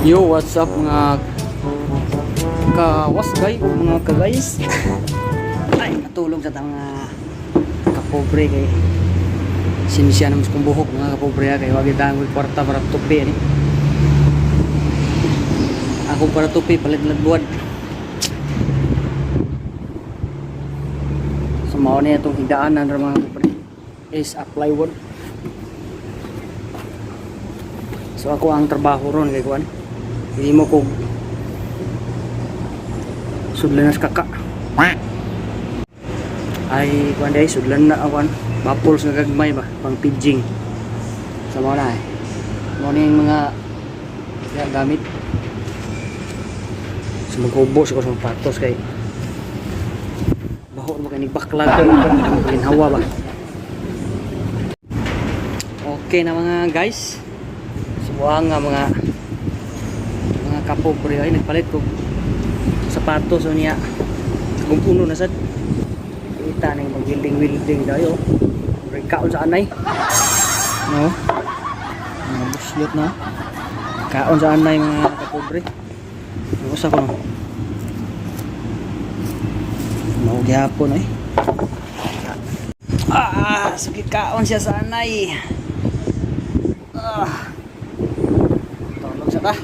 Yo, what's up, mga kawasgay, mga ka-guys? Ay, natulog sa mga kapobre kay sinsya naman sa kong buhok, mga kapobre, ha, kay wag itang kwarta para tupi ani. Ako para tupi palit na buwan. So mao ni itong higdaanan ra, mga kapobre, is a plywood. So ako ang trabaho ron kay kuan. Hindi mo kog sudlan na sa kaka. Ay kuan day sudlan na kuan. Bapols nga gagmay ba pang pidging. Sa mao na eh. Mao ni yung mga ya, gamit. So maghubo sa ko sa patos kay baho mo kay nigbaklag ginhawa ba. Okay na, mga guys. Subuhan nga mga kapobre ay nagpalit ko sapatos o niya kung puno na sad kita ning mag welding welding dayo murag kaon sa anay, no, mga buslot na kaon sa anay, mga kapobre. Usa ko no mao gihapon ay ah sugi kaon siya sa anay. Ah, tulog sa ta.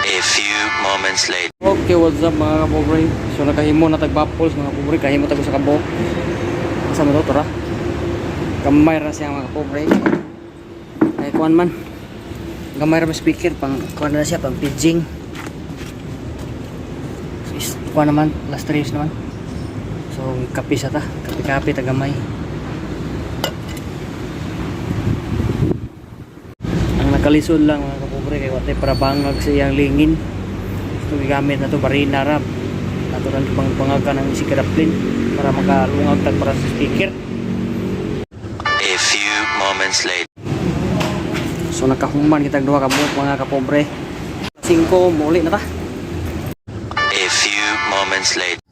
A few moments later. Okay, what's up, mga kapobre? So nakahimo na tag baffles, mga kapobre, kahimo tag sa kabok. Asa mo to, tara? Gamay ra siya, mga kapobre. Ay kuan man. Gamay ra ba speaker pang kuan na siya pang pidging. So is kuan naman, last race naman. So kape sa ta, kape-kape ta gamay. Ang nakalisod lang, mga kapobre, kay watay para bangag sa iyang lingin. Ito gigamit na to barina ra. Natural pang pangaga ng isi kadaplin para makalungag tag para sa speaker. A few moments later. So nakahuman kitag duha ka buok, mga kapobre. 5 muli na ta. A few moments later.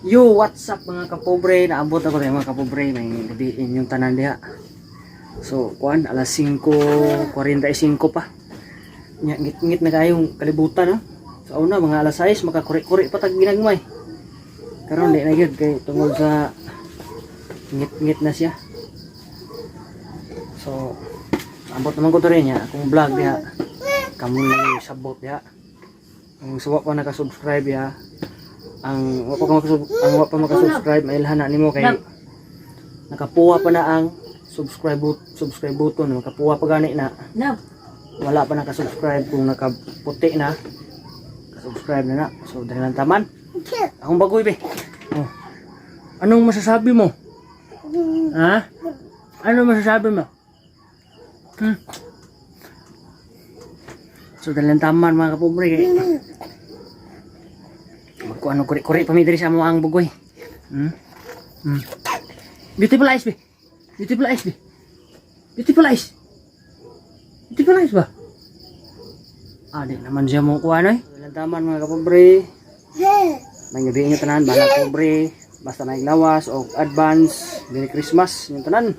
Yo, what's up, mga kapobre? Naabot ako tayo, mga kapobre, may gabi inyong tanan diha. So, kuan alas 5:45 pa. Nya ngit-ngit na kayong kalibutan, no? Sa una mga alas 6 makakuri-kuri pa tag ginagmay. Karon di na gyud kay tungod sa ngit-ngit na siya. So, ambot naman ko to rin niya akong vlog diha. Kamo lang yung sabot diha. Ang suwa pa naka-subscribe ya. Ang wa pa maka-subscribe, mailhan na nimo kay nakapuwa pa na ang subscribe button, makapuwa pa gani na. No. Wala pa naka-subscribe, kung nakaputi na, subscribe na na. So dali lang taman. Akong bagoy be. Oh. Anong masasabi mo? Ha? Ano masasabi mo? Hmm? So dali lang taman, mga kapobre, kay magkuano kuri-kuri pa mi diri sa amo ang bugoy. Beautiful eyes be. Beautiful eyes be. Beautiful eyes. Beautiful eyes ba? Ah, di naman siya mo kuha eh. Walang taman, mga kapobre. May gabi inyo tanan, bahala pobre. Basta may lawas o advance. Merry Christmas yung tanan.